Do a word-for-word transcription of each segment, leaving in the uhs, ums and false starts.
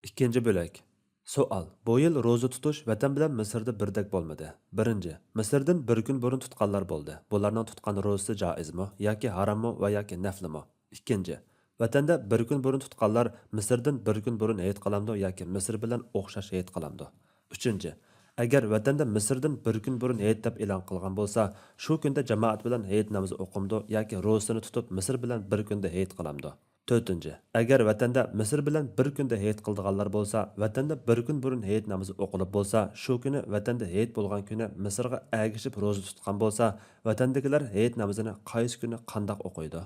ئىككىنچى بۆلەك. سوئال: بۇ يىل روزا تۇتۇش ۋەتەن بىلەن مىسىردا بىردەك بولمىدى. بىرىنچى، مىسىردىن بىر كۈن بۇرۇن تۇتقانلار بولدى. بۇلارنىڭ تۇتقان روزىسى جائىزمۇ ياكى ھاراممۇ ۋە ياكى نەفلىمۇ؟ ئىككىنچى، ۋەتەندە بىر كۈن بۇرۇن تۇتقانلار مىسىردىن بىر كۈن بۇرۇن ھېيت قىلامدۇ ياكى مىسىر بىلەن ئوخشاش ھېيت قىلامدۇ؟ ئۈچىنچى، ئەگەر ۋەتەندە مىسىردىن بىر كۈن بۇرۇن ھېيت دەپ ئېلان قىلغان بولسا، شۇ كۈندە جامائەت بىلەن ھېيت نامىزى ئوقۇمدۇ ياكى روزىسىنى تۇتۇپ مىسىر بىلەن بىر كۈندە ھېيت قىلامدۇ؟ تۆتىنچى، ئەگەر ۋەتەندە مىسىر بىلەن بىر كۈندە ھېيت قىلىدىغانلار بولسا، ۋەتەندە بىر كۈن بۇرۇن ھېيت نامىزى ئوقۇلۇپ بولسا، شۇ كۈنى ۋەتەندە ھېيت بولغان كۈنى مىسىرغا ئەگىشىپ روزا تۇتقان بولسا، ۋەتەندىكىلەر ھېيت نامىزىنى قايسى كۈنى قانداق ئوقۇيدۇ؟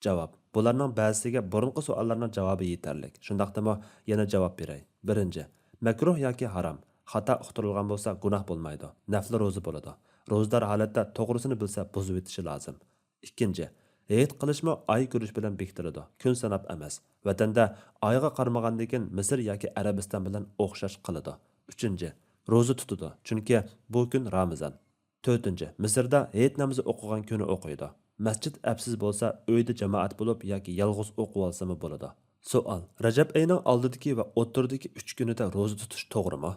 جاۋاب: بۇلارنىڭ بەزىسىگە بۇرۇنقى سوئاللارنىڭ جاۋابى يېتەرلىك. شۇنداقتىمۇ؟ يەنە جاۋاب بېرەي. بىرىنچى، مەكرۇھ ياكى ھارام، خاتا ئۇقتۇرۇلغان بولسا گۇناھ بولمايدۇ، نەفلى روزا بولىدۇ. روزىدار ھالەتتە توغرىسىنى بىلسە بۇزۇۋېتىشى لازىم. ئىككىنچى، ھېيت قىلىشمۇ ئاي كۆرۈش بىلەن بېكىتىلىدۇ، كۈن ساناپ ئەمەس. ۋەتەندە ئايغا قارىمىغاندىن كېيىن مىسىر ياكى ئەرەبىستان بىلەن ئوخشاش قىلىدۇ. ئۈچىنچى، روزا تۇتىدۇ، چۈنكى بۇ كۈن رامىزان. تۆتىنچى، مىسىردا ھېيت نامىزى ئوقۇغان كۈنى ئوقۇيدۇ. مەسچىت ئەپسىز بولسا، ئۆيدە جامائەت بولۇپ ياكى يالغۇز ئوقۇۋالسىمۇ بولىدۇ. سوئال: رەجەب ئېيىنىڭ ئالدىدىكى ۋە ئوتتۇرىدىكى ئۈچ كۈنىدە روزا تۇتۇش توغرىمۇ؟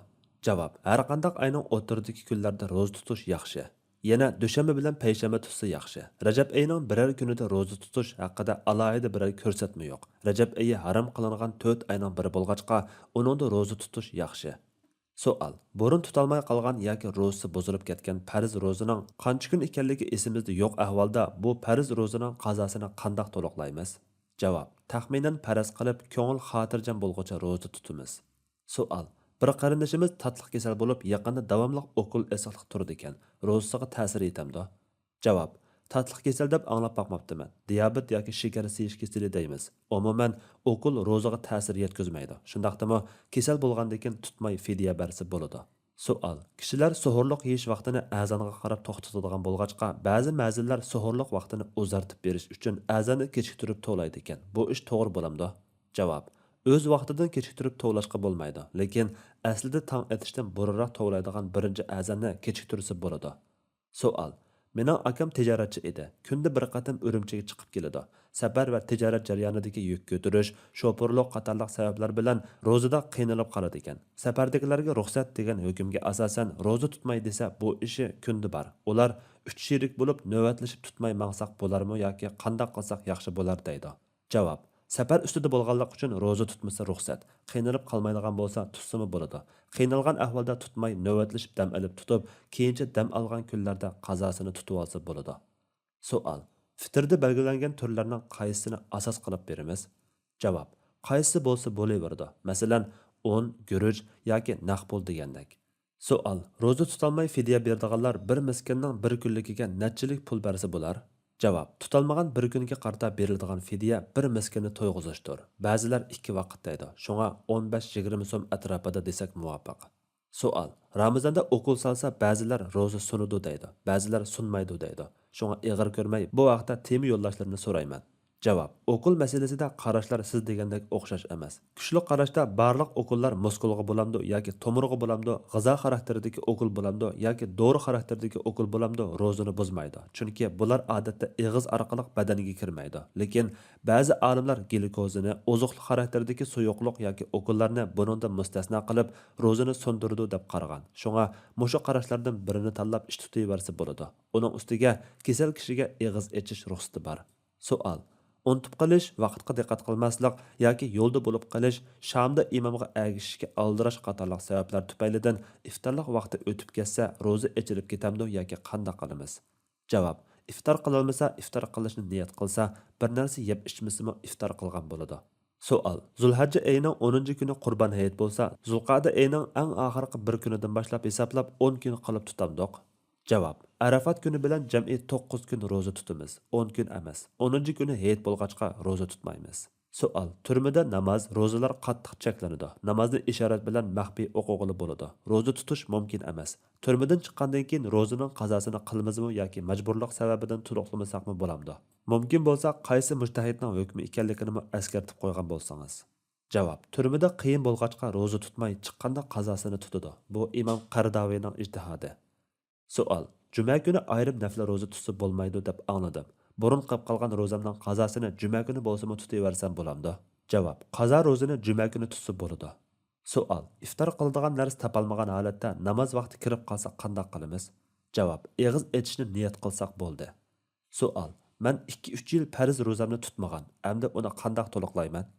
جاۋاب: ھەرقانداق ئاينىڭ ئوتتۇرىدىكى كۈنلەردە روزا تۇتۇش ياخشى. يەنە دۈشەنبە بىلەن پەيشەنبە تۇتسا ياخشى. رەجەب ئېيىنىڭ بىرەر كۈنىدە روزا تۇتۇش ھەققىدە ئالاھىدە بىرەر كۆرسەتمە يوق. رەجەب ئېيى ھارام قىلىنغان تۆت ئاينىڭ بىرى بولغاچقا، ئۇنىڭدا روزا تۇتۇش ياخشى. سوئال: بۇرۇن تۇتالماي قالغان ياكى روزىسى بۇزۇلۇپ كەتكەن پەرز روزىنىڭ قانچە كۈن ئىكەنلىكى ئېسىمىزدە يوق ئەھۋالدا، بۇ پەرز روزىنىڭ قازاسىنى قانداق تولۇقلايمىز؟ جاۋاب: تەخمىنەن پەرەز قىلىپ، كۆڭۈل خاتىرجەم بولغۇچە روزا تۇتىمىز. سوئال: بىر قېرىندىشىمىز تاتلىق كېسەل بولۇپ، يېقىندا داۋاملىق ئوكۇل ئېسىقلىق تۇرىدىكەن، روزىسىغا تەسىر يېتەمدۇ؟ جاۋاب: تاتلىق كېسەل دەپ ئاڭلاپ باقماپتىمەن. دىيابېت ياكى شېكەر سىيىش كېسىلى دەيمىز. ئومۇمەن، ئوكۇل روزىغا تەسىر يەتكۈزمەيدۇ. شۇنداقتىمۇ، كېسەل بولغاندىن كېيىن تۇتماي فىدىيە بەرسە بولىدۇ. سوئال: كىشىلەر سوھۇرلۇق يېيىش ۋاقتىنى ئەزانغا قاراپ توختىتىدىغان بولغاچقا، بەزى مەزىنلەر سوھۇرلۇق ۋاقتىنى ئۇزارتىپ بېرىش ئۈچۈن ئەزاننى كېچىكتۈرۈپ توۋلايدىكەن. بۇ ئىش توغرا بولامدۇ؟ جاۋاب: ئۆز ۋاقتىدىن كېچىكتۈرۈپ توۋلاشقا بولمايدۇ، لېكىن ئەسلىدە تاڭ ئېتىشتىن بۇرۇنراق توۋلايدىغان بىرىنچى ئەزاننى كېچىكتۈرسە بولىدۇ. سوئال: مېنىڭ ئاكام تىجارەتچى ئىدى. كۈندە بىر قېتىم ئۈرۈمچىگە چىقىپ كېلىدۇ. سەپەر ۋە تىجارەت جەريانىدىكى يۈك كۆتۈرۈش، شوپۇرلۇق قاتارلىق سەۋەبلەر بىلەن روزىدا قىينىلىپ قالىدىكەن. سەپەردىكىلەرگە رۇخسەت دېگەن ھۆكۈمگە ئاساسەن روزا تۇتماي دېسە، بۇ ئىشى كۈندە بار. ئۇلار ئۈچ شېرىك بولۇپ نۆۋەتلىشىپ تۇتماي ماڭساق بولارمۇ ياكى قانداق قىلساق ياخشى بولار دەيدۇ. جاۋاب: سەپەر ئۈستىدە بولغانلىقى ئۈچۈن روزا تۇتمىسا رۇخسەت. قىينىلىپ قالمايدىغان بولسا تۇتسىمۇ بولىدۇ. قىينالغان ئەھۋالدا تۇتماي نۆۋەتلىشىپ دەم ئېلىپ تۇتۇپ، كېيىنچە دەم ئالغان كۈنلەردە قازاسىنى تۇتۇۋالسا بولىدۇ. سوئال: فىتىردە بەلگىلەنگەن تۈرلەرنىڭ قايسىسىنى ئاساس قىلىپ بېرىمىز؟ جاۋاب: قايسىسى بولسا بولۇۋېرىدۇ. مەسىلەن، ئۇن، گۈرۈچ ياكى نەق پۇل دېگەندەك. سوئال: روزا تۇتالماي فىدىيە بېرىدىغانلار بىر مىسكىننىڭ بىر كۈنلۈكىگە نەچچىلىك پۇل بەرسە بولار؟ جاۋاب: تۇتالمىغان بىر كۈنگە قارىتا بېرىلىدىغان فىدىيە بىر مىسكىننى تويغۇزۇشتۇر. بەزىلەر ئىككى ۋاقىت دەيدۇ. شۇڭا ئون بەش يىگىرمە سوم ئەتراپىدا دېسەك مۇۋاپىق. سوئال: رامىزاندا ئوكۇل سالسا، بەزىلەر روزا سۇنىدۇ دەيدۇ، بەزىلەر سۇنمايدۇ دەيدۇ. شۇڭا ئېغىر كۆرمەي، بۇ ھەقتە تېما يولداشلىرىمنى سورايمەن. جاۋاب: ئوكۇل مەسىلىسىدە قاراشلار سىز دېگەندەك ئوخشاش ئەمەس. كۈچلۈك قاراشتا بارلىق ئوكۇللار مۇسكۇلغا بولامدۇ ياكى تومۇرغا بولامدۇ، غىزا خاراكتېرىدىكى ئوكۇل بولامدۇ ياكى دورا خاراكتېرىدىكى ئوكۇل بولامدۇ، روزىنى بۇزمايدۇ. چۈنكى بۇلار ئادەتتە ئېغىز ئارقىلىق بەدەنگە كىرمەيدۇ. لېكىن بەزى ئالىملار گلۇكوزىنى، ئوزۇقلۇق خاراكتېرىدىكى سۇيۇقلۇق ياكى ئوكۇللارنى بۇنىڭدىن مۇستەسنا قىلىپ، روزىنى سۇندۇرىدۇ دەپ قارىغان. شۇڭا مۇشۇ قاراشلاردىن بىرىنى تاللاپ ئىش تۇتۇۋەرسە بولىدۇ. ئۇنىڭ ئۈستىگە كېسەل كىشىگە ئېغىز ئېچىش رۇخسىتى بار. سوئال: ئۇنتۇپ قېلىش، ۋاقىتقا دىققەت قىلماسلىق ياكى يولدا بولۇپ قېلىش، شامدا ئىمامغا ئەگىشىشكە ئالدىراش قاتارلىق سەۋەبلەر تۈپەيلىدىن ئىفتارلىق ۋاقتى ئۆتۈپ كەتسە، روزا ئېچىلىپ كېتەمدۇ ياكى قانداق قىلىمىز؟ جاۋاب: ئىفتار قىلالمىسا، ئىفتار قىلىشنى نىيەت قىلسا، بىر نەرسە يەپ ئىچمىسىمۇ ئىفتار قىلغان بولىدۇ. سوئال: زۇلھەججە ئېيىنىڭ ئونىنچى كۈنى قۇربان ھېيت بولسا، زۇلقەدە ئېيىنىڭ ئەڭ ئاخىرقى بىر كۈنىدىن باشلاپ ھېسابلاپ ئون كۈن قىلىپ تۇتامدۇق؟ جاۋاب: ئەرەفات كۈنى بىلەن جەمئىي توققۇز كۈن روزا تۇتىمىز، ئون كۈن ئەمەس. ئونىنچى كۈنى ھېيت بولغاچقا روزا تۇتمايمىز. سوئال: تۈرمىدە ناماز، روزىلار قاتتىق چەكلىنىدۇ. نامازنى ئىشارەت بىلەن مەخپىي ئوقۇغىلى بولىدۇ. روزا تۇتۇش مۇمكىن ئەمەس. تۈرمىدىن چىققاندىن كېيىن روزىنىڭ قازاسىنى قىلىمىزمۇ ياكى مەجبۇرلۇق سەۋەبىدىن تولۇقلىمىساقمۇ بولامدۇ؟ مۇمكىن بولسا، قايسى مۇجتەھىدنىڭ ھۆكمى ئىكەنلىكىنىمۇ ئەسكەرتىپ قويغان بولسىڭىز. جاۋاب: تۈرمىدە قىيىن بولغاچقا روزا تۇتماي، چىققاندا قازاسىنى تۇتىدۇ. بۇ ئىمام قەرداۋىنىڭ ئىجتىھادى. سوئال: جۈمە كۈنى ئايرىم نەپلە روزا تۇتسا بولمايدۇ دەپ ئاڭلىدىم. بۇرۇن قىلىپ قالغان روزامنىڭ قازاسىنى جۈمە كۈنى بولسىمۇ تۇتۇۋەرسەم بولامدۇ؟ جاۋاب: قازا روزىنى جۈمە كۈنى تۇتسا بولىدۇ. سوئال، ئىپتار قىلىدىغان نەرسە تاپالمىغان ھالەتتە ناماز ۋاقتى كىرىپ قالسا قانداق قىلىمىز؟ جاۋاب، ئېغىز ئېچىشنى نىيەت قىلساق بولدى. سوئال، مەن ئىككى ئۈچ يىل پەرز روزامنى تۇتمىغان، ئەمدى ئۇنى قانداق تولۇقلايمەن؟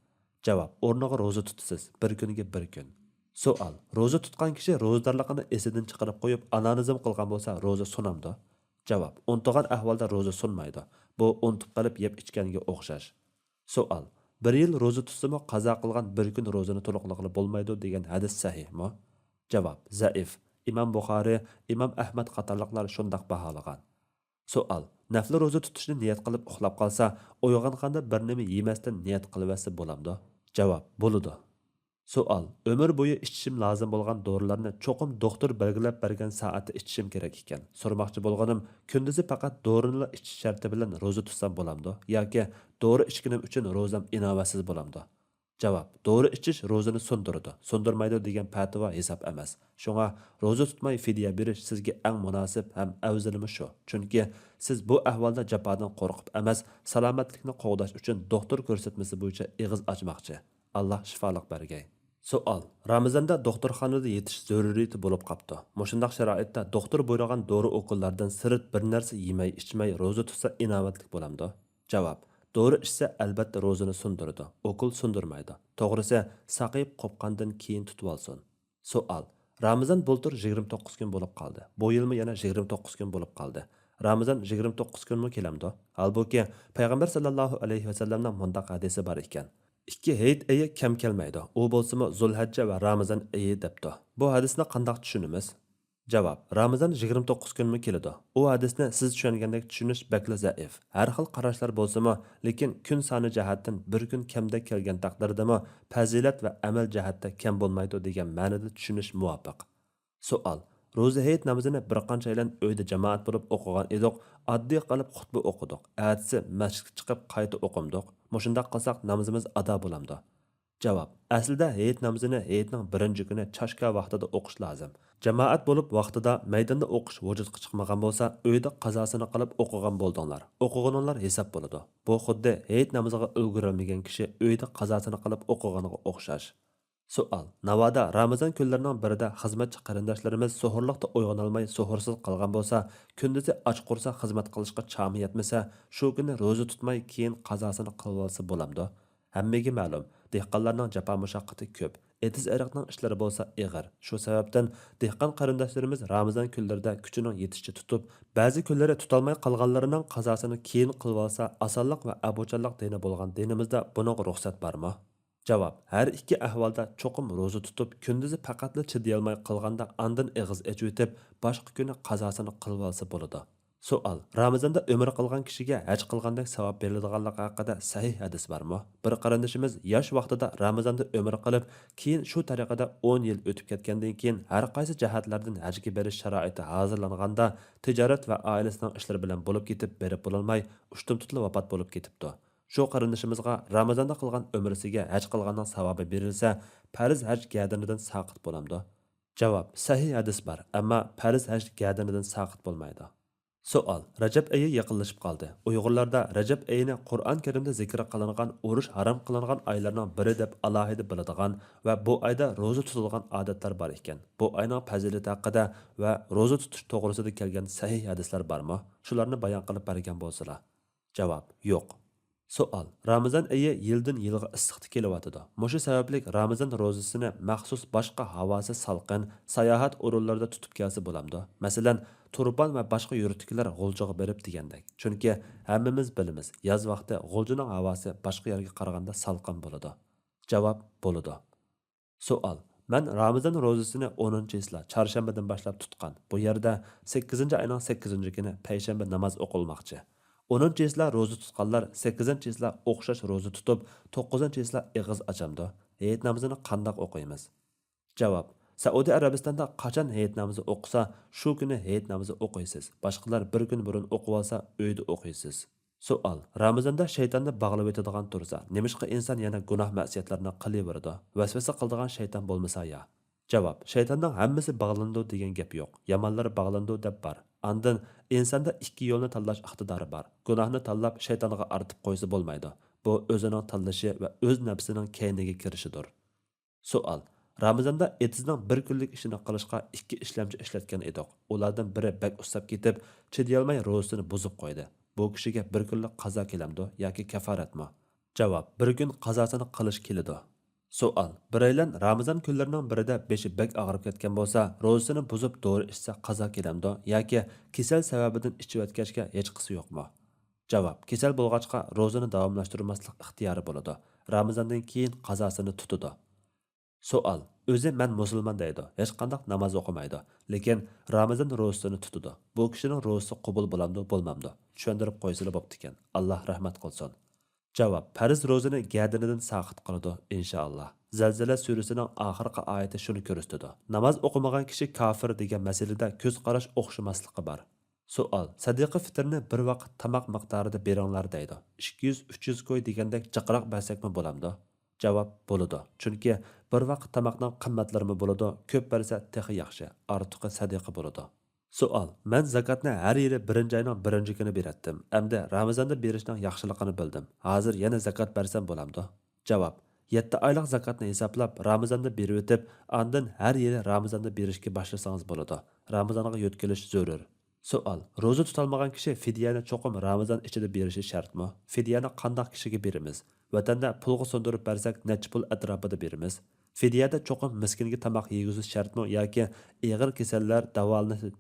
جاۋاب، ئورنىغا روزا تۇتىسىز، بىر كۈنگە بىر كۈن. سوئال، روزا تۇتقان كىشى روزىدارلىقىنى ئېسىدىن چىقىرىپ قويۇپ، ئانانىزم قىلغان بولسا، روزا سۇنامدۇ؟ جاۋاب، ئۇنتۇغان ئەھۋالدا روزا سۇنمايدۇ. بۇ ئۇنتۇپ قېلىپ يەپ ئىچكەنگە ئوخشاش. سوئال، بىر يىل روزا تۇتسىمۇ، قازا قىلغان بىر كۈن روزىنى تولۇقلىغىلى بولمايدۇ دېگەن ھەدىس سەھىھمۇ؟ جاۋاب، زەئىف. ئىمام بۇخارى، ئىمام ئەھمەد قاتارلىقلار شۇنداق باھالىغان. سوئال، نەپلى روزا تۇتۇشنى نىيەت قىلىپ ئۇخلاپ قالسا، ئويغانغاندا بىر نېمە يېمەستىن نىيەت قىلىۋەتسە بولامدۇ؟ جاۋاب، بولىدۇ. سوئال، ئۆمۈر بويى ئىچىشىم لازىم بولغان دورىلارنى چوقۇم دوختۇر بەلگىلەپ بەرگەن سائەتتە ئىچىشىم كېرەك ئىكەن. سورىماقچى بولغىنىم، كۈندۈزى پەقەت دورىنىلا ئىچىش شەرتى بىلەن روزا تۇتسام بولامدۇ؟ ياكى دورا ئىچكىنىم ئۈچۈن روزام ئىناۋەتسىز بولامدۇ؟ جاۋاب، دورا ئىچىش روزىنى سۇندۇرىدۇ، سۇندۇرمايدۇ دېگەن پەتىۋا ھېساب ئەمەس. شۇڭا روزا تۇتماي فىدىيە بېرىش سىزگە ئەڭ مۇناسىپ ھەم ئەۋزىلىمۇ شۇ. چۈنكى سىز بۇ ئەھۋالدا جاپادىن قورقۇپ ئەمەس، سالامەتلىكنى قوغداش ئۈچۈن دوختۇر كۆرسەتمىسى بويىچە ئېغىز ئاچماقچى. ئاللا شىپالىق بەرگەي. سوئال، رامىزاندا دوختۇرخانىدا يېتىش زۆرۈرىيىتى بولۇپ قاپتۇ. مۇشۇنداق شارائىتتا دوختۇر بۇيرۇغان دورا ئوكۇللاردىن سىرت بىر نەرسە يېمەي ئىچمەي روزا تۇتسا ئىناۋەتلىك بولامدۇ؟ جاۋاب، دورا ئىچسە ئەلبەتتە روزىنى سۇندۇرىدۇ، ئوكۇل سۇندۇرمايدۇ. توغرىسى، ساقىيىپ قوپقاندىن كېيىن تۇتۇۋالسۇن. سوئال، رامىزان بۇلتۇر يىگىرمە توققۇز كۈن بولۇپ قالدى. بۇ يىلمۇ يەنە يىگىرمە توققۇز كۈن بولۇپ قالدى. رامىزان يىگىرمە توققۇز كۈنمۇ كېلەمدۇ؟ ھالبۇكى، پەيغەمبەر سەللەللاھۇ ئەلەيھى ۋەسەللەمنىڭ مۇنداق ھەدىسى بار ئىكەن، ئىككى ھېيت ئېيى كەم كەلمەيدۇ، ئۇ بولسىمۇ زۇلھەججە ۋە رامىزان ئېيى دەپتۇ. بۇ ھەدىسنى قانداق چۈشىنىمىز؟ جاۋاب، رامىزان يىگىرمە توققۇز كۈنمۇ كېلىدۇ. ئۇ ھەدىسنى سىز چۈشەنگەندەك چۈشىنىش بەكلا زەئىپ. ھەر خىل قاراشلار بولسىمۇ، لېكىن كۈن سانى جەھەتتىن بىر كۈن كەمدەك كەلگەن تەقدىردىمۇ، پەزىلەت ۋە ئەمەل جەھەتتە كەم بولمايدۇ دېگەن مەنىدە چۈشىنىش مۇۋاپىق. سوئال، روزا ھېيت نامىزىنى بىر قانچەيلەن ئۆيدە جامائەت بولۇپ ئوقۇغان ئىدۇق، ئاددىي قىلىپ خۇتبە ئوقۇدۇق. ئەتىسى مەسچىتكە چىقىپ قايتا ئوقۇمدۇق. مۇشۇنداق قىلساق نامىزىمىز ئادا بولامدۇ؟ جاۋاب، ئەسلىدە ھېيت نامىزىنى ھېيتنىڭ بىرىنچى كۈنى چاشكا ۋاقتىدا ئوقۇش لازىم. جامائەت بولۇپ ۋاقتىدا مەيداندا ئوقۇش ۋۇجۇدقا چىقمىغان بولسا، ئۆيدە قازاسىنى قىلىپ ئوقۇغان بولدۇڭلار. ئوقۇغىنىڭلار ھېساب بولىدۇ. بۇ خۇددى ھېيت نامىزىغا ئۈلگۈرەلمىگەن كىشى ئۆيدە قازاسىنى قىلىپ ئوقۇغىنىغا ئوخشاش. سوئال، ناۋادا رامىزان كۈنلىرىنىڭ بىرىدە خىزمەتچى قېرىنداشلىرىمىز سوھۇرلۇقتا ئويغىنالماي سوھۇرسىز قالغان بولسا، كۈندۈزى ئاچ قورساق خىزمەت قىلىشقا چامى يەتمىسە، شۇ كۈنى روزا تۇتماي كېيىن قازاسىنى قىلىۋالسا بولامدۇ؟ ھەممىگە مەلۇم، دېھقانلارنىڭ جاپا مۇشەققىتى كۆپ، ئېتىز-ئېرىقنىڭ ئىشلىرى بولسا ئېغىر. شۇ سەۋەبتىن دېھقان قېرىنداشلىرىمىز رامىزان كۈنلىرىدە كۈچىنىڭ يېتىشىچە تۇتۇپ، بەزى كۈنلىرى تۇتالماي قالغانلىرىنىڭ قازاسىنى كېيىن قىلىۋالسا ئاسانلىق ۋە ئەبۇچانلىق دىنى بولغان دىنىمىزدا بۇنىڭغا رۇخسەت بارمۇ؟ جاۋاب، ھەر ئىككى ئەھۋالدا چوقۇم روزا تۇتۇپ، كۈندۈزى پەقەتلا چىدىيالماي قالغاندا ئاندىن ئېغىز ئېچىۋېتىپ، باشقا كۈنى قازاسىنى قىلىۋالسا بولىدۇ. سوئال، رامىزاندا ئۆمرە قىلغان كىشىگە ھەج قىلغاندەك ساۋاب بېرىلىدىغانلىقى ھەققىدە سەھىھ ھەدىس بارمۇ؟ بىر قېرىندىشىمىز ياش ۋاقتىدا رامىزاندا ئۆمرە قىلىپ، كېيىن شۇ تەرىقىدە ئون يىل ئۆتۈپ كەتكەندىن كېيىن، ھەر قايسى جەھەتلەردىن ھەجگە بېرىش شارائىتى ھازىرلانغاندا، تىجارەت ۋە ئائىلىسىنىڭ ئىشلىرى بىلەن بولۇپ كېتىپ، بېرىپ بولالماي، ئۇشتۇمتۇتلا ۋاپات بولۇپ كېتىپتۇ. شۇ قېرىندىشىمىزغا رامىزاندا قىلغان ئۆمرىسىگە ھەج قىلغاننىڭ ساۋابى بېرىلسە، پەرز ھەج گەدىنىدىن ساقىت بولامدۇ؟ جاۋاب، سەھىھ ھەدىس بار، ئەمما پەرز ھەج گەدىنىدىن ساقىت بولمايدۇ. سوئال، رەجەب ئېيى يېقىنلىشىپ قالدى. ئۇيغۇرلاردا رەجەب ئېيىنى قۇرئان كەرىمدە زىكىر قىلىنغان ئۇرۇش ھارام قىلىنغان ئايلارنىڭ بىرى دەپ ئالاھىدە بىلىدىغان ۋە بۇ ئايدا روزا تۇتىدىغان ئادەتلەر بار ئىكەن. بۇ ئاينىڭ پەزىلىتى ھەققىدە ۋە روزا تۇتۇش توغرىسىدا كەلگەن سەھىھ ھەدىسلەر بارمۇ؟ شۇلارنى بايان قىلىپ بەرگەن بولسىلا. جاۋاب، يوق. سوئال، رامىزان ئېيى يىلدىن يىلغا ئىسسىقتا كېلىۋاتىدۇ. مۇشۇ سەۋەبلىك رامىزان روزىسىنى مەخسۇس باشقا ھاۋاسى سالقىن، ساياھەت ئورۇنلىرىدا تۇتۇپ كەلسە بولامدۇ؟ مەسىلەن، تۇرپان ۋە باشقا يۇرتتىكىلەر غۇلجىغا بېرىپ دېگەندەك. چۈنكى ھەممىمىز بىلىمىز، ياز ۋاقتى غۇلجىنىڭ ھاۋاسى باشقا يەرگە قارىغاندا سالقىن بولىدۇ. جاۋاب، بولىدۇ. سوئال، مەن رامىزان روزىسىنى ئونىنچى چىسلا، چارشەنبىدىن باشلاپ تۇتقان. بۇ يەردە سەككىزىنچى ئاينىڭ سەككىزىنچى كۈنى پەيشەنبە ناماز ئوقۇلماقچى. ئونىنچى چىسلا روزا تۇتقانلار سەككىزىنچى چىسلا ئوخشاش روزا تۇتۇپ، توققۇزىنچى چىسلا ئېغىز ئاچامدۇ؟ ھېيت نامىزىنى قانداق ئوقۇيمىز؟ جاۋاب، سەئۇدى ئەرەبىستاندا قاچان ھېيت نامىزى ئوقۇسا، شۇ كۈنى ھېيت نامىزى ئوقۇيسىز. باشقىلار بىر كۈن بۇرۇن ئوقۇۋالسا، ئۆيدە ئوقۇيسىز. سوئال، رامىزاندا شەيتاننى باغلىۋېتىدىغان تۇرسا، نېمىشقا ئىنسان يەنە گۇناھ مەسىيەتلەرنى قىلىۋېرىدۇ؟ ۋەسۋەسە قىلىدىغان شەيتان بولمىسا يا؟ جاۋاب، شەيتاننىڭ ھەممىسى باغلىنىدۇ دېگەن گەپ يوق. يامانلىرى باغلىنىدۇ دەپ بار. ئاندىن ئىنساندا ئىككى يولنى تاللاش ئىقتىدارى بار. گۇناھنى تاللاپ شەيتانغا ئارتىپ قويسا بولمايدۇ. بۇ ئۆزىنىڭ تاللىشى ۋە ئۆز نەپسىنىڭ كەينىگە كىرىشىدۇر. سوئال، رامىزاندا ئېتىزنىڭ بىر كۈنلۈك ئىشىنى قىلىشقا ئىككى ئىشلەمچى ئىشلەتكەن ئىدۇق. ئۇلاردىن بىرى بەك ئۇسساپ كېتىپ، چىدىيالماي روزىسىنى بۇزۇپ قويدى. بۇ كىشىگە بىر كۈنلۈك قازا كېلەمدۇ ياكى كاپارەتمۇ؟ جاۋاب، بىر كۈن قازاسىنى قىلىش كېلىدۇ. سوئال، بىرەيلەن رامىزان كۈنلىرىنىڭ بىرىدە بېشى بەك ئاغرىپ كەتكەن بولسا، روزىسىنى بۇزۇپ دورا ئىچسە قازا كېلەمدۇ ياكى كېسەل سەۋەبىدىن ئىچىۋەتكەچكە ھېچقىسى يوقمۇ؟ جاۋاب، كېسەل بولغاچقا روزىنى داۋاملاشتۇرماسلىق ئىختىيارى بولىدۇ. رامىزاندىن كېيىن قازاسىنى تۇتىدۇ. سوئال، ئۆزى مەن مۇسۇلمان دەيدۇ، ھېچقانداق ناماز ئوقۇمايدۇ، لېكىن رامىزان روزىسىنى تۇتىدۇ. بۇ كىشىنىڭ روزىسى قوبۇل بولامدۇ، بولمامدۇ؟ چۈشەندۈرۈپ قويسىلا بوپتىكەن. ئاللا رەھمەت قىلسۇن. جاۋاب، پەرز روزىنى گەدىنىدىن ساقىت قىلىدۇ، ئىنشائاللا. زەلزەلە سۈرىسىنىڭ ئاخىرقى ئايىتى شۇنى كۆرسىتىدۇ. ناماز ئوقۇمىغان كىشى كاپىر دېگەن مەسىلىدە كۆز قاراش ئوخشىماسلىقى بار. سوئال، سەدىقە فىتىرنى بىر ۋاقىت تاماق مىقدارىدا بېرىڭلار دەيدۇ. ئىككى يۈز، ئۈچ يۈز كوي دېگەندەك جىقراق بەرسەكمۇ بولامدۇ؟ جاۋاب، بولىدۇ. چۈنكى بىر ۋاقىت تاماقنىڭ قىممەتلىرىمۇ بولىدۇ، كۆپ بەرسە تېخى ياخشى، ئارتۇقى سەدىقە بولىدۇ. سوئال، مەن زاكاتنى ھەر يىلى بىرىنچى ئاينىڭ بىرىنچى كۈنى بېرەتتىم. ئەمدى رامىزاندا بېرىشنىڭ ياخشىلىقىنى بىلدىم. ھازىر يەنە زاكات بەرسەم بولامدۇ؟ جاۋاب، يەتتە ئايلىق زاكاتنى ھېسابلاپ، رامىزاندا بېرىۋېتىپ، ئاندىن ھەر يىلى رامىزاندا بېرىشكە باشلىسىڭىز بولىدۇ. رامىزانغا يۆتكىلىش زۆرۈر. سوئال، روزا تۇتالمىغان كىشى فىدىيەنى چوقۇم رامىزان ئىچىدە بېرىشى شەرتمۇ؟ فىدىيەنى قانداق كىشىگە بېرىمىز؟ ۋەتەندە پۇلغا سۇندۇرۇپ بەرسەك، نەچچە پۇل ئەتراپىدا بېرىمىز؟ فىدىيەدە چوقۇم مىسكىنگە تاماق يېگۈزۈش شەرتمۇ ياكى ئېغىر كېسەللەر داۋالىنىش،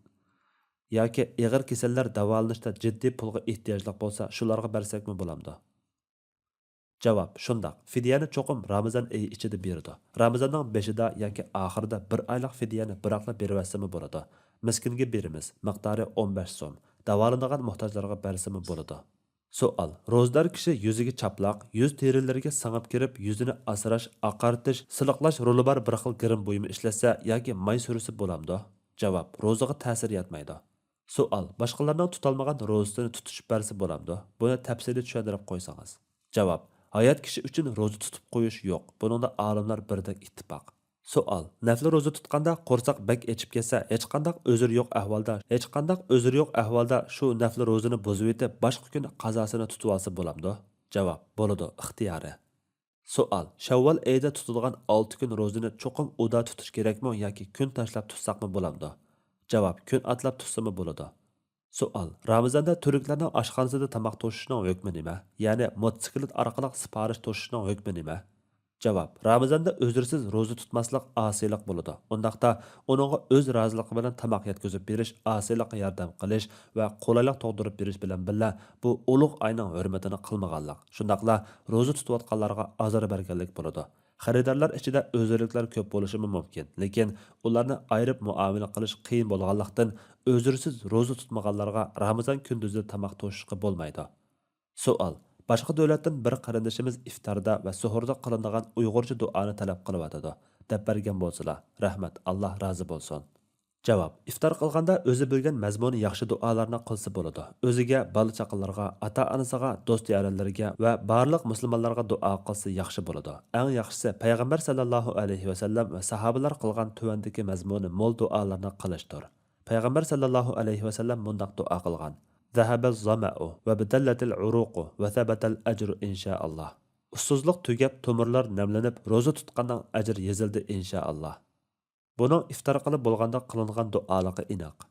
ياكى ئېغىر كېسەللەر داۋالىنىشتا جىددىي پۇلغا ئېھتىياجلىق بولسا، شۇلارغا بەرسەكمۇ بولامدۇ؟ جاۋاب، شۇنداق. فىدىيەنى چوقۇم رامىزان ئېيى ئىچىدە بېرىدۇ. رامىزاننىڭ بېشىدا ياكى ئاخىرىدا بىر ئايلىق فىدىيەنى بىراقلا بېرىۋەتسىمۇ بولىدۇ. مىسكىنگە بېرىمىز، مىقدارى ئون بەش سوم. داۋالىنىدىغان موھتاجلارغا بەرسىمۇ بولىدۇ. سوئال، روزىدار كىشى يۈزىگە چاپلاق، يۈز تېرىلىرىگە سىڭىپ كىرىپ، يۈزىنى ئاسراش، ئاقارتىش، سىلىقلاش رولى بار بىر خىل گىرىم بۇيۇمى ئىشلەتسە ياكى ماي سۈرسە بولامدۇ؟ جاۋاب، روزىغا تەسىر يەتمەيدۇ. سوئال، باشقىلارنىڭ تۇتالمىغان روزىسىنى تۇتۇشۇپ بەرسە بولامدۇ؟ بۇنى تەپسىلىي چۈشەندۈرۈپ قويسىڭىز. جاۋاب، ھايات كىشى ئۈچۈن روزا تۇتۇپ قويۇش يوق. بۇنىڭدا ئالىملار بىردەك ئىتتىپاق. سوئال، نەپلى روزا تۇتقاندا قورساق بەك ئېچىپ كەتسە، ھېچقانداق ئۆزرى يوق ئەھۋالدا، ھېچقانداق ئۆزرى يوق ئەھۋالدا شۇ نەپلى روزىنى بۇزۇۋېتىپ، باشقا كۈنى قازاسىنى تۇتۇۋالسا بولامدۇ؟ جاۋاب، بولىدۇ، ئىختىيارى. سوئال، شەۋۋال ئېيىدا تۇتىدىغان ئالتە كۈن روزىنى چوقۇم ئۇدا تۇتۇش كېرەكمۇ ياكى كۈن تاشلاپ تۇتساقمۇ بولامدۇ؟ جاۋاب، كۈن ئاتلاپ تۇتسىمۇ بولىدۇ. سوئال، رامىزاندا تۈركلەرنىڭ ئاشخانىسىدا تاماق توشۇشنىڭ ھۆكمى نېمە؟ يەنى موتوسىكلىت ئارقىلىق سىپارىش توشۇشنىڭ ھۆكمى نېمە؟ جاۋاب، رامىزاندا ئۆزرىسىز روزا تۇتماسلىق ئاسىيلىق بولىدۇ. ئۇنداقتا ئۇنىڭغا ئۆز رازىلىقى بىلەن تاماق يەتكۈزۈپ بېرىش ئاسىيلىققا ياردەم قىلىش ۋە قولايلىق تۇغدۇرۇپ بېرىش بىلەن بىللە، بۇ ئۇلۇغ ئاينىڭ ھۆرمىتىنى قىلمىغانلىق، شۇنداقلا روزا تۇتۇۋاتقانلارغا ئازار بەرگەنلىك بولىدۇ. خېرىدارلار ئىچىدە ئۆزرىلىكلەر كۆپ بولۇشىمۇ مۇمكىن، لېكىن ئۇلارنى ئايرىپ مۇئامىلە قىلىش قىيىن بولغانلىقتىن، ئۆزرىسىز روزا تۇتمىغانلارغا رامىزان كۈندۈزىدە تاماق توشۇشقا بولمايدۇ. سوئال، باشقا دۆلەتتىن بىر قېرىندىشىمىز ئىفتاردا ۋە سوھۇردا قىلىنىدىغان ئۇيغۇرچە دۇئانى تەلەپ قىلىۋاتىدۇ، دەپ بەرگەن بولسىلا. رەھمەت، ئاللا رازى بولسۇن. جاۋاب، ئىفتار قىلغاندا ئۆزى بىلگەن مەزمۇنى ياخشى دۇئالارنى قىلسا بولىدۇ. ئۆزىگە، بالا-چاقىلىرىغا، ئاتا-ئانىسىغا، دوست-يارەنلىرىگە ۋە بارلىق مۇسۇلمانلارغا دۇئا قىلسا ياخشى بولىدۇ. ئەڭ ياخشىسى پەيغەمبەر سەللەللاھۇ ئەلەيھى ۋەسەللەم ۋە ساھابىلار قىلغان تۆۋەندىكى مەزمۇنى مول دۇئالارنى قىلىشتۇر. پەيغەمبەر سەللەللاھۇ ئەلەيھى ۋەسەللەم مۇنداق دۇئا قىلغان، ذهب الظمأ وابتلت العروق وثبت الأجر إن شاء الله. ئۇسسۇزلۇق تۈگەپ، تومۇرلار نەملىنىپ، روزا تۇتقاننىڭ ئەجرى يېزىلدى، ئىنشائاللا. بۇنىڭ ئىفتار قىلىپ بولغاندا قىلىنغان دۇئالىقى ئېنىق.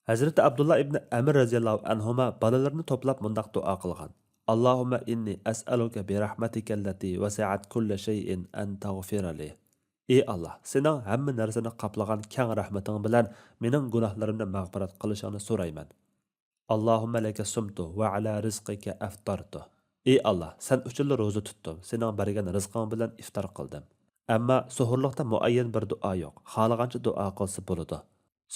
ھەزرىتى ئابدۇللا ئىبنى ئەمر رەزىياللاھۇ ئەنھۇما بالىلىرىنى توپلاپ مۇنداق دۇئا قىلغان، اللهم إني أسألك برحمتك التي وسعت كل شيء أن تغفر لي. ئى ئاللا، سېنىڭ ھەممە نەرسىنى قاپلىغان كەڭ رەھمىتىڭ بىلەن مېنىڭ گۇناھلىرىمنى مەغپىرەت قىلىشىڭنى سورايمەن. اللهم لك صمت وعلى رزقك أفطرت. ئى ئاللا، سەن ئۈچۈنلا روزا تۇتتۇم، سېنىڭ بەرگەن رىزقىڭ بىلەن ئىفتار قىلدىم. ئەمما سوھۇرلۇقتا مۇئەييەن بىر دۇئا يوق، خالىغانچە دۇئا قىلسا بولىدۇ.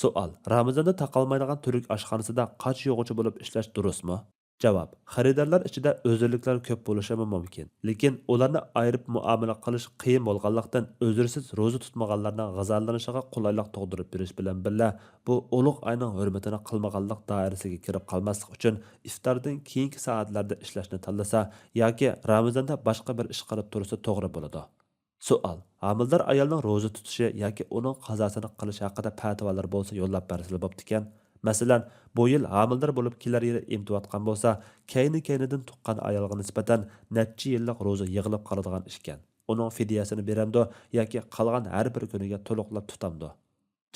سوئال، رامىزاندا تاقالمايدىغان تۈرك ئاشخانىسىدا قاچا يوغىچى بولۇپ ئىشلەش دۇرۇسمۇ؟ جاۋاب، خېرىدارلار ئىچىدە ئۆزرىلىكلەر كۆپ بولۇشىمۇ مۇمكىن، لېكىن ئۇلارنى ئايرىپ مۇئامىلە قىلىش قىيىن بولغانلىقتىن، ئۆزرىسىز روزا تۇتمىغانلارنىڭ غىزالىنىشىغا قولايلىق تۇغدۇرۇپ بېرىش بىلەن بىللە، بۇ ئۇلۇغ ئاينىڭ ھۆرمىتىنى قىلمىغانلىق دائىرىسىگە كىرىپ قالماسلىق ئۈچۈن، ئىفتاردىن كېيىنكى سائەتلەردە ئىشلەشنى تاللىسا ياكى رامىزاندا باشقا بىر ئىش قىلىپ تۇرسا توغرا بولىدۇ. سوئال، ھامىلىدار ئايالنىڭ روزا تۇتۇشى ياكى ئۇنىڭ قازاسىنى قىلىش ھەققىدە پەتىۋالار بولسا يوللاپ بەرسىلە بوپتىكەن. مەسىلەن، بۇ يىل ھامىلىدار بولۇپ كېلەر يىلى ئېمىتىۋاتقان بولسا، كەينى-كەينىدىن تۇغقان ئايالغا نىسبەتەن نەچچە يىللىق روزا يىغىلىپ قالىدىغان ئىكەن. ئۇنىڭ فىدىيەسىنى بېرەمدۇ ياكى قالغان ھەر بىر كۈنىگە تولۇقلاپ تۇتامدۇ؟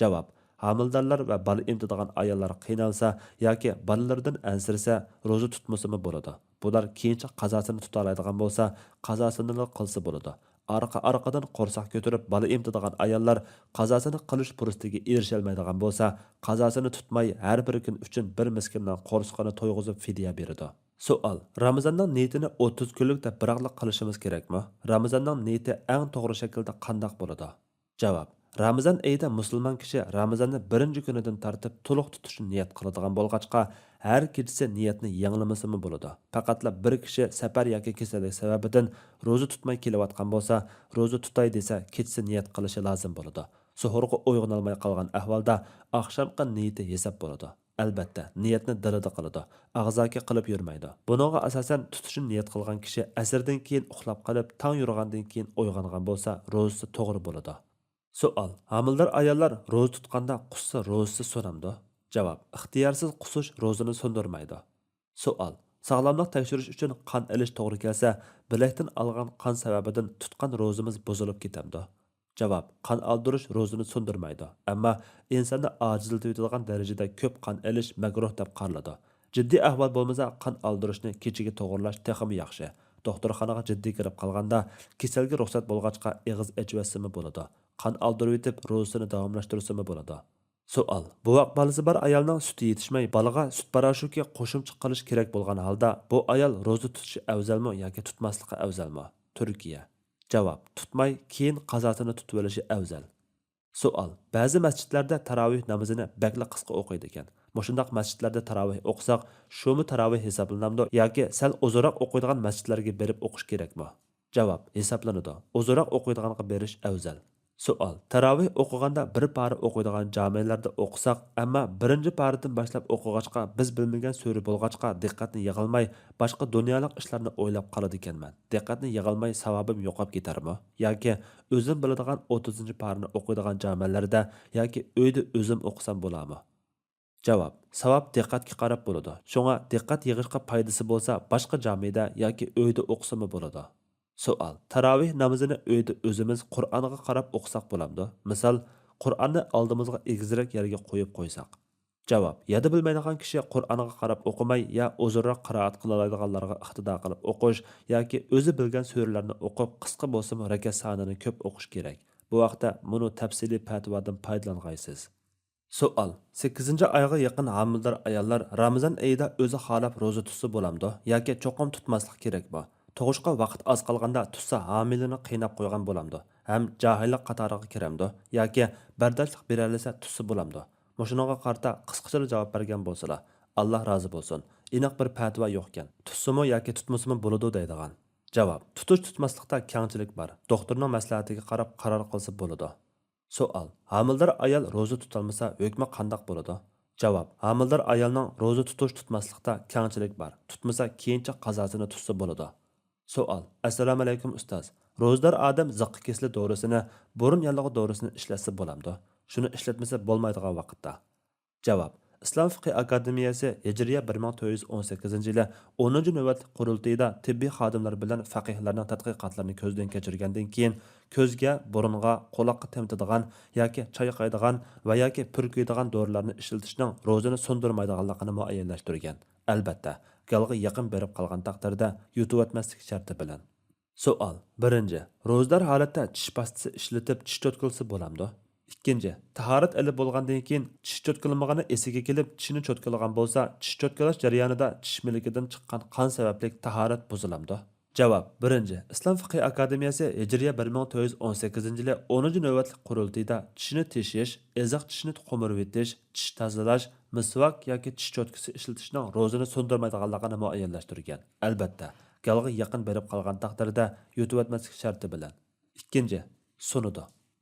جاۋاب، ھامىلىدارلار ۋە بالا ئېمىتىدىغان ئاياللار قىينالسا ياكى بالىلىرىدىن ئەنسىرىسە، روزا تۇتمىسىمۇ بولىدۇ. بۇلار كېيىنچە قازاسىنى تۇتالايدىغان بولسا، قازاسىنىلا قىلسا بولىدۇ. ئارقا-ئارقىدىن قورساق كۆتۈرۈپ بالا ئېمىتىدىغان ئاياللار قازاسىنى قىلىش پۇرسىتىگە ئېرىشەلمەيدىغان بولسا، قازاسىنى تۇتماي، ھەر بىر كۈن ئۈچۈن بىر مىسكىننىڭ قورسىقىنى تويغۇزۇپ فىدىيە بېرىدۇ. سوئال، رامىزاننىڭ نىيىتىنى ئوتتۇز كۈنلۈك دەپ بىراقلا قىلىشىمىز كېرەكمۇ؟ رامىزاننىڭ نىيىتى ئەڭ توغرا شەكىلدە قانداق بولىدۇ؟ جاۋاب، رامىزان ئېيىدا مۇسۇلمان كىشى رامىزاننى بىرىنچى كۈنىدىن تارتىپ تولۇق تۇتۇشنى نىيەت قىلىدىغان بولغاچقا، ھەر كېچىسى نىيەتنى يېڭىلىمىسىمۇ بولىدۇ. پەقەتلا بىر كىشى سەپەر ياكى كېسەللىك سەۋەبىدىن روزا تۇتماي كېلىۋاتقان بولسا، روزا تۇتاي دېسە، كېچىسى نىيەت قىلىشى لازىم بولىدۇ. سوھۇرغا ئويغىنالماي قالغان ئەھۋالدا ئاخشامقى نىيىتى ھېساب بولىدۇ. ئەلبەتتە، نىيەتنى دىلىدا قىلىدۇ، ئاغزاكى قىلىپ يۈرمەيدۇ. بۇنىڭغا ئاساسەن، تۇتۇشنى نىيەت قىلغان كىشى ئەسىردىن كېيىن ئۇخلاپ قېلىپ، تاڭ يورۇغاندىن كېيىن ئويغانغان بولسا، روزىسى توغرا بولىدۇ. سوئال، ھامىلىدار ئاياللار روزا تۇتقاندا قۇسسا، روزىسى سۇنامدۇ؟ جاۋاب، ئىختىيارسىز قۇسۇش روزىنى سۇندۇرمايدۇ. سوئال، ساغلاملىق تەكشۈرۈش ئۈچۈن قان ئېلىش توغرا كەلسە، بىلەكتىن ئالغان قان سەۋەبىدىن تۇتقان روزىمىز بۇزۇلۇپ كېتەمدۇ؟ جاۋاب، قان ئالدۇرۇش روزىنى سۇندۇرمايدۇ، ئەمما ئىنساننى ئاجىزلىتىۋېتىدىغان دەرىجىدە كۆپ قان ئېلىش مەكرۇھ دەپ قارىلىدۇ. جىددىي ئەھۋال بولمىسا، قان ئالدۇرۇشنى كېچىگە توغرىلاش تېخىمۇ ياخشى. دوختۇرخانىغا جىددىي كىرىپ قالغاندا، كېسەلگە رۇخسەت بولغاچقا ئېغىز ئېچىۋەتسىمۇ بولىدۇ. قان ئالدۇرۇۋېتىپ، روزىسىنى داۋاملاشتۇرسىمۇ بولىدۇ. سوئال، بوۋاق بالىسى بار ئايالنىڭ سۈتى يېتىشمەي، بالىغا سۈت پاراشوكى قوشۇمچە قىلىش كېرەك بولغان ھالدا، بۇ ئايال روزا تۇتۇشى ئەۋزەلمۇ ياكى تۇتماسلىقى ئەۋزەلمۇ؟ تۈركىيە. جاۋاب، تۇتماي، كېيىن قازاسىنى تۇتۇۋېلىشى ئەۋزەل. سوئال، بەزى مەسچىتلەردە تاراۋىھ نامىزىنى بەكلا قىسقا ئوقۇيدىكەن. مۇشۇنداق مەسچىتلەردە تاراۋىھ ئوقۇساق، شۇمۇ تاراۋىھ ھېسابلىنامدۇ ياكى سەل ئۇزۇنراق ئوقۇيدىغان مەسچىتلەرگە بېرىپ ئوقۇش كېرەكمۇ؟ جاۋاب، ھېسابلىنىدۇ. ئۇزۇنراق ئوقۇيدىغانغا بېرىش ئەۋزەل. سوئال، تاراۋىھ ئوقۇغاندا بىر پارە ئوقۇيدىغان جامىلەردە ئوقۇساق، ئەمما بىرىنچى پارىدىن باشلاپ ئوقۇغاچقا، بىز بىلمىگەن سۈرە بولغاچقا، دىققەتنى يىغالماي، باشقا دۇنيالىق ئىشلارنى ئويلاپ قالىدىكەنمەن. دىققەتنى يىغالماي، ساۋابىم يوقاپ كېتەرمۇ؟ ياكى ئۆزۈم بىلىدىغان ئوتتۇزىنچى پارىنى ئوقۇيدىغان جامەلەردە ياكى ئۆيدە ئۆزۈم ئوقۇسام بولامۇ؟ جاۋاب، ساۋاب دىققەتكە قاراپ بولىدۇ. شۇڭا دىققەت يىغىشقا پايدىسى بولسا، باشقا جامىدە ياكى ئۆيدە ئوقۇسىمۇ بولىدۇ. سوئال، تاراۋىھ نامىزىنى ئۆيدە ئۆزىمىز قۇرئانغا قاراپ ئوقۇساق بولامدۇ؟ مىسال، قۇرئاننى ئالدىمىزغا ئېگىزرەك يەرگە قويۇپ قويساق. جاۋاب، يەنە بىلمەيدىغان كىشى قۇرئانغا قاراپ ئوقۇماي، يا ئۇزۇنراق قىرائەت قىلالايدىغانلارغا ئىقتىدا قىلىپ ئوقۇش ياكى ئۆزى بىلگەن سۈرىلەرنى ئوقۇپ، قىسقا بولسىمۇ رەكەت سانىنى كۆپ ئوقۇش كېرەك. بۇ ھەقتە مۇنۇ تەپسىلىي پەتىۋادىن پايدىلانغايسىز. سوئال، سەككىزىنچى ئايغا يېقىن ھامىلىدار ئاياللار رامىزان ئېيىدا ئۆزى خالاپ روزا تۇتسا بولامدۇ ياكى چوقۇم تۇتماسلىق كېرەكمۇ؟ تۇغۇشقا ۋاقىت ئاز قالغاندا تۇتسا، ھامىلىنى قىيناپ قويغان بولامدۇ ھەم جاھىللىق قاتارىغا كىرەمدۇ ياكى بەرداشلىق بېرەلىسە تۇتسا بولامدۇ؟ مۇشۇنىڭغا قارىتا قىسقىچىلا جاۋاب بەرگەن بولسىلا. ئاللا رازى بولسۇن. ئېنىق بىر پەتىۋا يوقكەن، تۇتسىمۇ ياكى تۇتمىسىمۇ بولىدۇ دەيدىغان. جاۋاب، تۇتۇش تۇتماسلىقتا كەڭچىلىك بار. دوختۇرنىڭ مەسلىھەتىگە قاراپ قارار قىلسا بولىدۇ. سوئال، ھامىلىدار ئايال روزا تۇتالمىسا ھۆكمى قانداق بولىدۇ؟ جاۋاب، ھامىلىدار ئايالنىڭ روزا تۇتۇش تۇتماسلىقتا كەڭچىلىك بار. تۇتمىسا كېيىنچە قازاسىنى تۇتسا بولىدۇ. سوئال، ئەسسالامۇئەلەيكۇم ئۇستاز. روزىدار ئادەم زىققا كېسىلى دورىسىنى، بۇرۇن ياللۇغى دورىسىنى ئىشلەتسە بولامدۇ؟ شۇنى ئىشلەتمىسە بولمايدىغان ۋاقىتتا. جاۋاب، ئىسلام فىقھى ئاكادېمىيەسى ھىجرىيە بىر مىڭ تۆت يۈز ئون سەككىزىنچى يىلى ئونىنچى نۆۋەتلىك قۇرۇلتىيىدا تېببىي خادىملار بىلەن فەقىھلەرنىڭ تەتقىقاتلىرىنى كۆزدىن كەچۈرگەندىن كېيىن، كۆزگە، بۇرۇنغا، قۇلاققا تېمىتىدىغان ياكى چايقايدىغان ۋە ياكى پۈركۈيدىغان دورىلارنى ئىشلىتىشنىڭ روزىنى سۇندۇرمايدىغانلىقىنى مۇئەييەنلەشتۈرگەن. ئەلبەتتە، گالغا يېقىن بېرىپ قالغان تەقدىردە يۇتۇۋەتمەسلىك شەرتى بىلەن. سوئال، بىرىنچى، روزىدار ھالەتتە چىش پاستىسى ئىشلىتىپ چىش چوتكىلىسا بولامدۇ؟ ئىككىنچى، تاھارەت ئېلىپ بولغاندىن كېيىن چىش چوتكىلىمىغىنى ئېسىگە كېلىپ چىشىنى چوتكىلىغان بولسا، چىش چوتكىلاش جەريانىدا چىش مىلىكىدىن چىققان قان سەۋەبلىك تاھارەت بۇزۇلامدۇ؟ جاۋاب، بىرىنچى، ئىسلام فىقھى ئاكادېمىيەسى ھىجرىيە بىر مىڭ تۆت يۈز ئون سەككىزىنچى يىلى ئونىنچى نۆۋەتلىك قۇرۇلتىيىدا چىشنى تېشىش، ئېزىق چىشنى قومۇرۇۋېتىش، چىش تازىلاش، مىسۋاك ياكى چىش چوتكىسى ئىشلىتىشنىڭ روزىنى سۇندۇرمايدىغانلىقىنى مۇئەييەنلەشتۈرگەن. ئەلبەتتە، گالغا يېقىن بېرىپ قالغان تەقدىردە يۇتۇۋەتمەسلىك شەرتى بىلەن. ئىككىنچى، سۇنىدۇ.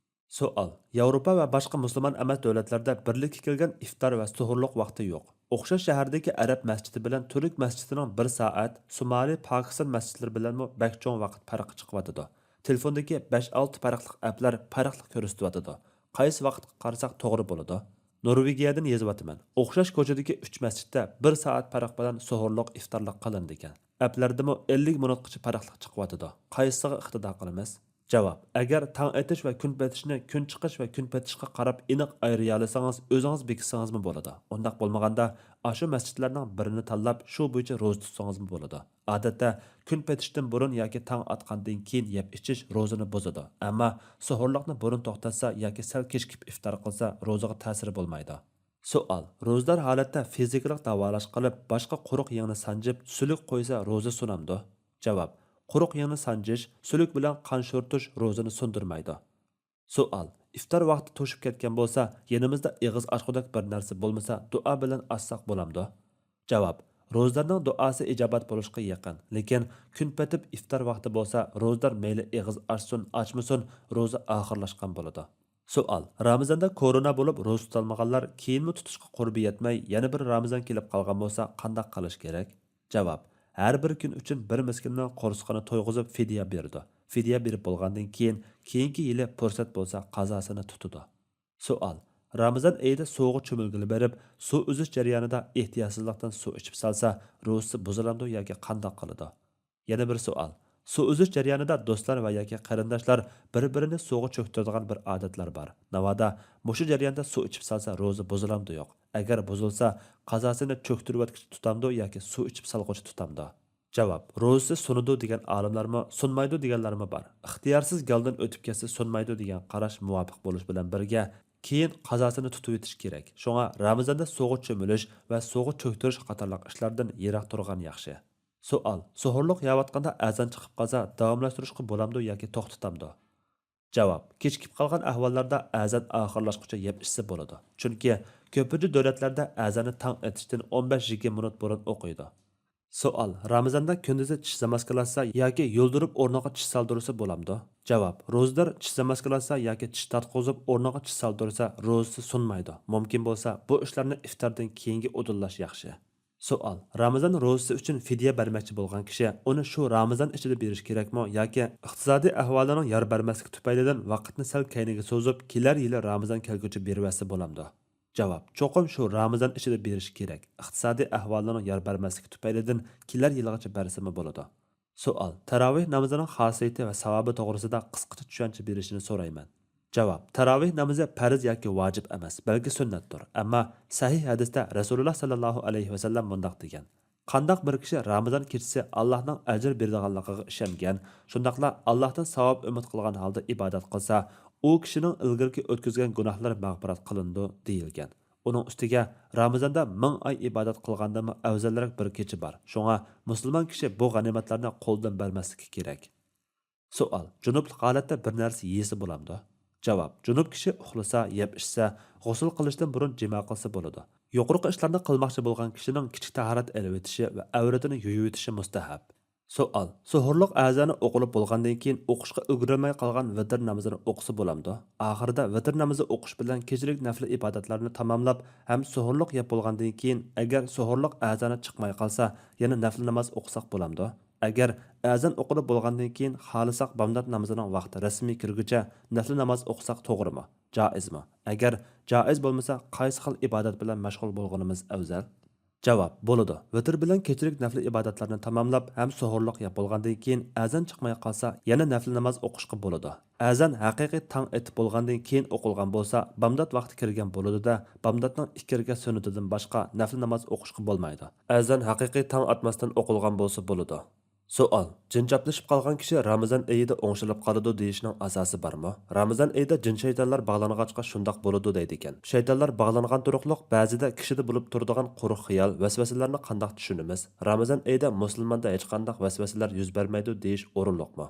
سوئال، ياۋروپا ۋە باشقا مۇسۇلمان ئەمەس دۆلەتلەردە بىرلىككە كەلگەن ئىفتار ۋە سوھۇرلۇق ۋاقتى يوق. ئوخشاش شەھەردىكى ئەرەب مەسچىتى بىلەن تۈرك مەسچىتىنىڭ بىر سائەت، سومالى، پاكىستان مەسچىتلىرى بىلەنمۇ بەك چوڭ ۋاقىت پەرقى چىقىۋاتىدۇ. تېلېفوندىكى بەش-ئالتە پەرقلىق ئەپلەر پەرقلىق كۆرسىتىۋاتىدۇ. قايسى ۋاقىتقا قارىساق توغرا بولىدۇ؟ نورۋېگىيەدىن يېزىۋاتىمەن. ئوخشاش كوچىدىكى ئۈچ مەسچىتتە بىر سائەت پەرق بىلەن سوھۇرلۇق، ئىفتارلىق قىلىنىدىكەن. ئەپلەردىمۇ ئەللىك مىنۇتقىچە پەرقلىق چىقىۋاتىدۇ. قايسىسىغا ئىقتىدا قىلىمىز؟ جاۋاب، ئەگەر تاڭ ئېتىش ۋە كۈن پېتىشنى كۈن چىقىش ۋە كۈن پېتىشقا قاراپ ئېنىق ئايرىيالىسىڭىز، ئۆزىڭىز بېكىتسىڭىزمۇ بولىدۇ. ئۇنداق بولمىغاندا، ئاشۇ مەسچىتلەرنىڭ بىرىنى تاللاپ، شۇ بويىچە روزا تۇتسىڭىزمۇ بولىدۇ. ئادەتتە، كۈن پېتىشتىن بۇرۇن ياكى تاڭ ئاتقاندىن كېيىن يەپ ئىچىش روزىنى بۇزىدۇ. ئەمما سوھۇرلۇقنى بۇرۇن توختاتسا ياكى سەل كېچىكىپ ئىفتار قىلسا، روزىغا تەسىرى بولمايدۇ. سوئال، روزىدار ھالەتتە فىزىكىلىق داۋالاش قىلىپ، باشقا قۇرۇق يېڭىنى سانجىپ، سۈلۈك قويسا روزا سۇنامدۇ؟ جاۋاب، قۇرۇق يېڭىنى سانجىش، سۈلۈك بىلەن قان شورىتىش روزىنى سۇندۇرمايدۇ. سوئال، ئىفتار ۋاقتى توشۇپ كەتكەن بولسا، يېنىمىزدا ئېغىز ئاچقۇدەك بىر نەرسە بولمىسا، دۇئا بىلەن ئاچساق بولامدۇ؟ جاۋاب، روزىدارنىڭ دۇئاسى ئىجابەت بولۇشقا يېقىن، لېكىن كۈن پېتىپ ئىفتار ۋاقتى بولسا، روزىدار مەيلى ئېغىز ئاچسۇن، ئاچمىسۇن، روزا ئاخىرلاشقان بولىدۇ. سوئال، رامىزاندا كورونا بولۇپ روزا تۇتالمىغانلار كېيىنمۇ تۇتۇشقا قۇربى يەتمەي، يەنە بىر رامىزان كېلىپ قالغان بولسا قانداق قىلىش كېرەك؟ جاۋاب، ھەر بىر كۈن ئۈچۈن بىر مىسكىننىڭ قورسىقىنى تويغۇزۇپ فىدىيە بېرىدۇ. فىدىيە بېرىپ بولغاندىن كېيىن، كېيىنكى يىلى پۇرسەت بولسا قازاسىنى تۇتىدۇ. سوئال، رامىزان ئېيىدا سۇغا چۆمۈلگىلى بېرىپ، سۇ ئۈزۈش جەريانىدا ئېھتىياتسىزلىقتىن سۇ ئىچىپ سالسا، روزىسى بۇزۇلامدۇ ياكى قانداق قىلىدۇ؟ يەنە بىر سوئال، سۇ ئۈزۈش جەريانىدا دوستلار ۋە ياكى قېرىنداشلار بىر-بىرىنى سۇغا چۆكتۈرىدىغان بىر ئادەتلەر بار. ناۋادا مۇشۇ جەرياندا سۇ ئىچىپ سالسا روزا بۇزۇلامدۇ يوق؟ ئەگەر بۇزۇلسا، قازاسىنى چۆكتۈرۈۋەتكۈچى تۇتامدۇ ياكى سۇ ئىچىپ سالغۇچى تۇتامدۇ؟ جاۋاب، روزىسى سۇنىدۇ دېگەن ئالىملارمۇ، سۇنمايدۇ دېگەنلەرمۇ بار. ئىختىيارسىز گالدىن ئۆتۈپ كەتسە سۇنمايدۇ دېگەن قاراش مۇۋاپىق بولۇش بىلەن بىرگە، كېيىن قازاسىنى تۇتۇۋېتىش كېرەك. شۇڭا رامىزاندا سۇغا چۆمۈلۈش ۋە سۇغا چۆكتۈرۈش قاتارلىق ئىشلاردىن يىراق تۇرغان ياخشى. سوئال، سوھۇرلۇق يەۋاتقاندا ئەزان چىقىپ قالسا، داۋاملاشتۇرۇشقا بولامدۇ ياكى توختىتامدۇ؟ جاۋاب، كېچىكىپ قالغان ئەھۋاللاردا ئەزان ئاخىرلاشقۇچە يەپ ئىچسە بولىدۇ. چۈنكى كۆپىنچە دۆلەتلەردە ئەزاننى تاڭ ئېتىشتىن ئون بەش يىگىرمە مىنۇت بۇرۇن ئوقۇيدۇ. سوئال، رامىزاندا كۈندۈزى چىش زاماسكىلاتسا ياكى يۇلدۇرۇپ ئورنىغا چىش سالدۇرسا بولامدۇ؟ جاۋاب، روزىدار چىش زاماسكىلاتسا ياكى چىش تارتقۇزۇپ ئورنىغا چىش سالدۇرسا روزىسى سۇنمايدۇ. مۇمكىن بولسا بۇ ئىشلارنى ئىفتاردىن كېيىنگە ئۇدۇللاش ياخشى. سوئال، رامىزان روزىسى ئۈچۈن فىدىيە بەرمەكچى بولغان كىشى ئۇنى شۇ رامىزان ئىچىدە بېرىش كېرەكمۇ ياكى ئىقتىسادىي ئەھۋالىنىڭ يار بەرمەسلىكى تۈپەيلىدىن ۋاقىتنى سەل كەينىگە سوزۇپ، كېلەر يىلى رامىزان كەلگۈچە بېرىۋەتسە بولامدۇ؟ جاۋاب، چوقۇم شۇ رامىزان ئىچىدە بېرىش كېرەك. ئىقتىسادىي ئەھۋالىنىڭ يار بەرمەسلىكى تۈپەيلىدىن كېلەر يىلىغىچە بەرسىمۇ بولىدۇ. سوئال، تاراۋىھ نامىزىنىڭ خاسىيىتى ۋە ساۋابى توغرىسىدا قىسقىچە چۈشەنچە بېرىشىنى سورايمەن. جاۋاب، تاراۋىھ نامىزى پەرز ياكى ۋاجىپ ئەمەس، بەلكى سۈننەتتۇر. ئەمما سەھىھ ھەدىستە رەسۇلۇللا ساللاللاھۇ ئەلەيھى ۋەسەللەم مۇنداق دېگەن، قانداق بىر كىشى رامىزان كېچىسى ئاللاھنىڭ ئەجىر بېرىدىغانلىقىغا ئىشەنگەن، شۇنداقلا ئاللاھتىن ساۋاب ئۈمىد قىلغان ھالدا ئىبادەت قىلسا، ئۇ كىشىنىڭ ئىلگىرىكى ئۆتكۈزگەن گۇناھلىرى مەغپىرەت قىلىنىدۇ، دېيىلگەن. ئۇنىڭ ئۈستىگە، رامىزاندا مىڭ ئاي ئىبادەت قىلغاندىنمۇ ئەۋزەلرەك بىر كېچە بار. شۇڭا مۇسۇلمان كىشى بۇ غەنىيمەتلەرنى قولدىن بەرمەسلىكى كېرەك. سوئال، جۇنۇپلۇق ھالەتتە بىر نەرسە يېسە بولامدۇ؟ جاۋاب، جۇنۇپ كىشى ئۇخلىسا، يەپ ئىچسە، غۇسۇل قىلىشتىن بۇرۇن جىما قىلسا بولىدۇ. يۇقىرىقى ئىشلارنى قىلماقچى بولغان كىشىنىڭ كىچىك تاھارەت ئېلىۋېتىشى ۋە ئەۋرىتىنى يۇيۇۋېتىشى مۇستەھەب. سوئال، سوھۇرلۇق ئەزانى ئوقۇلۇپ بولغاندىن كېيىن ئوقۇشقا ئۈلگۈرەلمەي قالغان ۋىتىر نامىزىنى ئوقۇسا بولامدۇ؟ ئاخىرىدا ۋىتىر نامىزى ئوقۇش بىلەن كېچىلىك نەپلە ئىبادەتلەرنى تاماملاپ ھەم سوھۇرلۇق يەپ بولغاندىن كېيىن، ئەگەر سوھۇرلۇق ئەزانى چىقماي قالسا، يەنە نەپلە ناماز ئوقۇساق بولامدۇ؟ ئەگەر ئەزان ئوقۇلۇپ بولغاندىن كېيىن خالىساق بامدات نامىزىنىڭ ۋاقتى رەسمىي كىرگۈچە نەپلە ناماز ئوقۇساق توغرىمۇ؟ جائىزمۇ؟ ئەگەر جائىز بولمىسا، قايسى خىل ئىبادەت بىلەن مەشغۇل بولغىنىمىز ئەۋزەل؟ جاۋاب، بولىدۇ. ۋىتىر بىلەن كېچىلىك نەپلە ئىبادەتلەرنى تاماملاپ ھەم سوھۇرلۇق يەپ بولغاندىن كېيىن ئەزان چىقماي قالسا، يەنە نەپلە ناماز ئوقۇشقا بولىدۇ. ئەزان ھەقىقىي تاڭ ئېتىپ بولغاندىن كېيىن ئوقۇلغان بولسا، بامدات ۋاقتى كىرگەن بولىدۇ-دە، بامداتنىڭ ئىككى رەكەت سۈننىتىدىن باشقا نەپلە ناماز ئوقۇشقا بولمايدۇ. ئەزان ھەقىقىي تاڭ ئاتماستىن ئوقۇلغان بولسا بولىدۇ. سوئال، جىن چاپلىشىپ قالغان كىشى رامىزان ئېيىدا ئوڭشىلىپ قالىدۇ دېيىشنىڭ ئاساسى بارمۇ؟ رامىزان ئېيىدا جىن شەيتانلار باغلانغاچقا شۇنداق بولىدۇ دەيدىكەن. شەيتانلار باغلانغان تۇرۇقلۇق بەزىدە كىشىدە بولۇپ تۇرىدىغان قۇرۇق خىيال، ۋەسۋەسىلەرنى قانداق چۈشىنىمىز؟ رامىزان ئېيىدا مۇسۇلماندا ھېچقانداق ۋەسۋەسىلەر يۈز بەرمەيدۇ دېيىش ئورۇنلۇقمۇ؟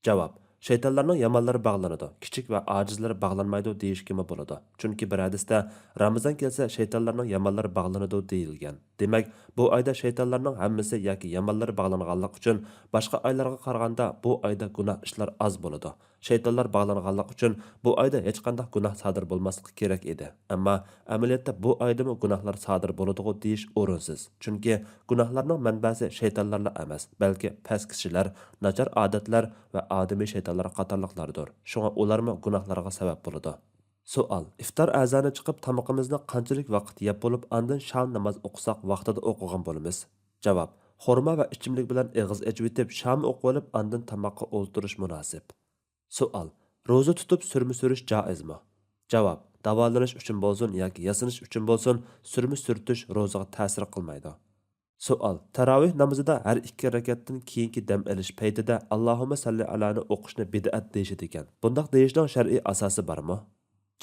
جاۋاب، شەيتانلارنىڭ يامانلىرى باغلىنىدۇ، كىچىك ۋە ئاجىزلىرى باغلانمايدۇ دېيىشكىمۇ بولىدۇ. چۈنكى بىر ھەدىستە، رامىزان كەلسە شەيتانلارنىڭ يامانلىرى باغلىنىدۇ دېيىلگەن. دېمەك، بۇ ئايدا شەيتانلارنىڭ ھەممىسى ياكى يامانلىرى باغلانغانلىقى ئۈچۈن باشقا ئايلارغا قارىغاندا بۇ ئايدا گۇناھ ئىشلار ئاز بولىدۇ. شەيتانلار باغلانغانلىقى ئۈچۈن بۇ ئايدا ھېچقانداق گۇناھ سادىر بولماسلىقى كېرەك ئىدى. ئەمما ئەمەلىيەتتە بۇ ئايدىمۇ گۇناھلار سادىر بولىدىغۇ دېيىش ئورۇنسىز. چۈنكى گۇناھلارنىڭ مەنبەسى شەيتانلارلا ئەمەس، بەلكى پەس كىشىلەر، ناچار ئادەتلەر ۋە ئادىمىي شەيتانلار قاتارلىقلاردۇر. شۇڭا ئۇلارمۇ گۇناھلارغا سەۋەب بولىدۇ. سوئال، ئىفتار ئەزانى چىقىپ، تامىقىمىزنى قانچىلىك ۋاقىت يەپ بولۇپ، ئاندىن شام ناماز ئوقۇساق، ۋاقتىدا ئوقۇغان بولىمىز؟ جاۋاب، خورما ۋە ئىچىملىك بىلەن ئېغىز ئېچىۋېتىپ، شام ئوقۇۋېلىپ، ئاندىن تاماققا ئولتۇرۇش مۇناسىپ. سوئال، روزا تۇتۇپ سۈرمە سۈرۈش جائىزمۇ؟ جاۋاب، داۋالىنىش ئۈچۈن بولسۇن ياكى ياسىنىش ئۈچۈن بولسۇن، سۈرمە سۈرتۈش روزىغا تەسىر قىلمايدۇ. سوئال، تاراۋىھ نامىزىدا ھەر ئىككى رەكەتتىن كېيىنكى دەم ئېلىش پەيتىدە ئاللاھۇممە سەللى ئەلانى ئوقۇشنى بىدئەت دېيىشىدىكەن. بۇنداق دېيىشنىڭ شەرئىي ئاساسى بارمۇ؟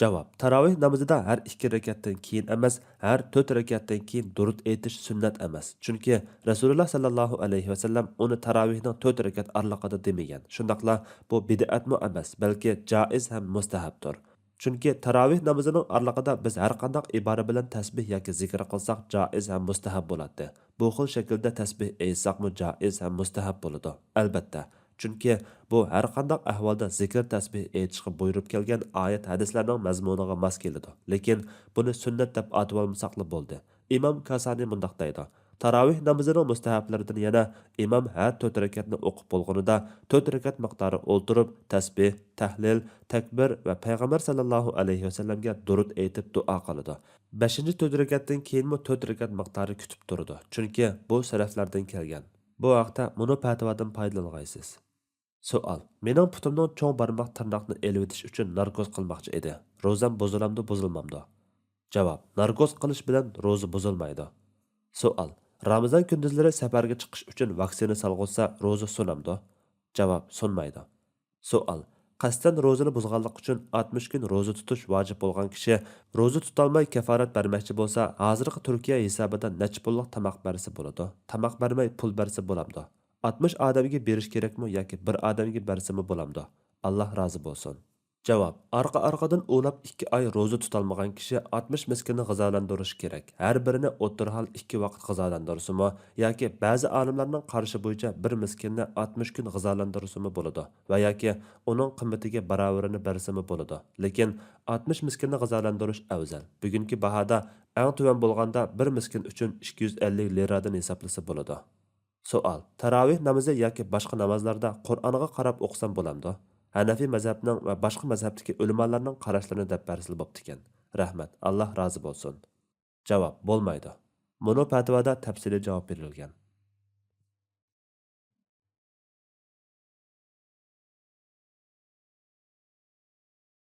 جاۋاب، تاراۋىھ نامىزىدا ھەر ئىككى رەكەتتىن كېيىن ئەمەس، ھەر تۆت رەكەتتىن كېيىن دۇرۇت ئېيتىش سۈننەت ئەمەس. چۈنكى رەسۇلۇللا سەللەللاھۇ ئەلەيھى ۋەسەللەم ئۇنى تاراۋىھنىڭ تۆت رەكەت ئارىلىقىدا دېمىگەن. شۇنداقلا بۇ بىدئەتمۇ ئەمەس، بەلكى جائىز ھەم مۇستەھەبتۇر. چۈنكى تاراۋىھ نامىزىنىڭ ئارىلىقىدا بىز ھەرقانداق ئىبارە بىلەن تەسبىھ ياكى زىكىر قىلساق جائىز ھەم مۇستەھەب بولاتتى. بۇ خىل شەكىلدە تەسبىھ ئېيتساقمۇ جائىز ھەم مۇستەھەب بولىدۇ. ئەلبەتتە، چۈنكى بۇ ھەرقانداق ئەھۋالدا زىكىر تەسبىھ ئېيتىشقا بۇيرۇپ كەلگەن ئايەت ھەدىسلەرنىڭ مەزمۇنىغا ماس كېلىدۇ. لېكىن بۇنى سۈننەت دەپ ئاتىۋالمىساقلا بولدى. ئىمام كاسانى مۇنداق دەيدۇ، تاراۋىھ نامىزىنىڭ مۇستەھەبلىرىدىن يەنە ئىمام ھەر تۆت رەكەتنى ئوقۇپ بولغىنىدا تۆت رەكەت مىقدارى ئولتۇرۇپ تەسبىھ، تەھلىل، تەكبىر ۋە پەيغەمبەر سەللەللاھۇ ئەلەيھى ۋەسەللەمگە دۇرۇت ئېيتىپ دۇئا قىلىدۇ. بەشىنچى تۆت رەكەتتىن كېيىنمۇ تۆت رەكەت مىقدارى كۈتۈپ تۇرىدۇ. چۈنكى بۇ سەلەفلەردىن كەلگەن. بۇ ھەقتە مۇنۇ پەتىۋادىن پايدىلانغايسىز. سوئال، مېنىڭ پۇتۇمنىڭ چوڭ بارماق تىرناقنى ئېلىۋېتىش ئۈچۈن ناركوز قىلماقچى ئىدى. روزام بۇزۇلامدۇ، بۇزۇلمامدۇ؟ جاۋاب، ناركوز قىلىش بىلەن روزا بۇزۇلمايدۇ. سوئال، رامىزان كۈندۈزلىرى سەپەرگە چىقىش ئۈچۈن ۋاكسىنا سالغۇزسا روزا سۇنامدۇ؟ جاۋاب، سۇنمايدۇ. سوئال، قەستەن روزىنى بۇزغانلىق ئۈچۈن ئاتمىش كۈن روزا تۇتۇش ۋاجىپ بولغان كىشى روزا تۇتالماي كەفارەت بەرمەكچى بولسا، ھازىرقى تۈركىيە ھېسابىدا نەچچە پۇللۇق تاماق بەرسە بولىدۇ؟ تاماق بەرمەي پۇل بەرسە بولامدۇ؟ ئاتمىش ئادەمگە بېرىش كېرەكمۇ ياكى بىر ئادەمگە بەرسىمۇ بولامدۇ؟ ئاللا رازى بولسۇن. جاۋاب، ئارقا-ئارقىدىن ئۇلاپ ئىككى ئاي روزا تۇتالمىغان كىشى ئاتمىش مىسكىننى غىزالاندۇرۇشى كېرەك. ھەر بىرىنى ئوتتۇرا ھال ئىككى ۋاقىت غىزالاندۇرسىمۇ ياكى بەزى ئالىملارنىڭ قارىشى بويىچە بىر مىسكىننى ئاتمىش كۈن غىزالاندۇرسىمۇ بولىدۇ ۋە ياكى ئۇنىڭ قىممىتىگە باراۋىرىنى بەرسىمۇ بولىدۇ. لېكىن ئاتمىش مىسكىننى غىزالاندۇرۇش ئەۋزەل. بۈگۈنكى باھادا ئەڭ تۆۋەن بولغاندا بىر مىسكىن ئۈچۈن ئىككى يۈز ئەللىك لىرادىن ھېسابلىسا بولىدۇ. سوئال، تاراۋىھ نامىزى ياكى باشقا نامازلاردا قۇرئانغا قاراپ ئوقۇسام بولامدۇ؟ ھەنەفىي مەزھەپنىڭ ۋە باشقا مەزھەپتىكى ئۆلىمالارنىڭ قاراشلىرىنى دەپ بەرسىلا بوپتىكەن. رەھمەت، ئاللا رازى بولسۇن. جاۋاب، بولمايدۇ. مۇنۇ پەتىۋادا تەپسىلىي جاۋاب بېرىلگەن.